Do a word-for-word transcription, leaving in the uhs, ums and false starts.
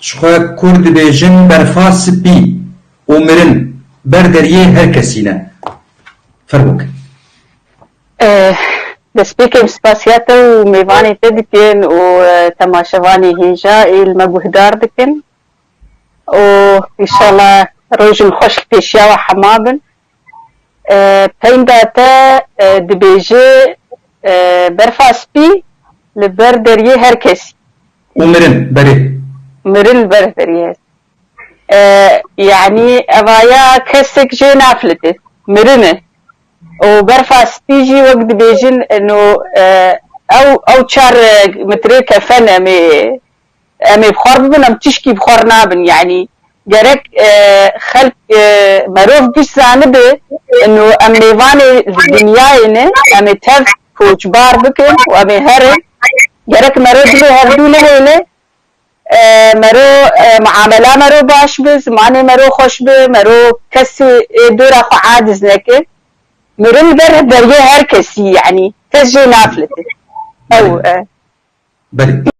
Ji xwe kur dibêjin berfa spî û mirin ber deriyê her kesî ne. Fermok. Eh, Destpêkê em spasiya te û mêvanê te dikin û eh, temaşevanê hêja ê li me guhdar dikin û înşallah rojin xweş li pêşiya we hema bin. Eh, peynda te eh, dibêje eh, berfa spî li ber deriyê her kesî. Û mirin berê. Mirin li ber deriyê. E, yanî evaya kesek jê naflite. Mirin e. Û berfa spî jî wek dibêjin eno e, ew ew çar e, metre kefen em ê em ê bi xwe bibin, em tişkî bi xwe nabin. Yanî gerek e, xelk e, merov giş zanibe eno em mêvanê dinyayê ne, em ê tev koçbar bikin û em ê herin. Gerek mero dilê hevdû nehêle, e, mero e, muamela mero baş bi, zimanê mero xweş bi, mero kesê ê dora xwe aciz neke. Mirin ber deriyê her kesî, yanî kes jê naflite. Ew e. Belê.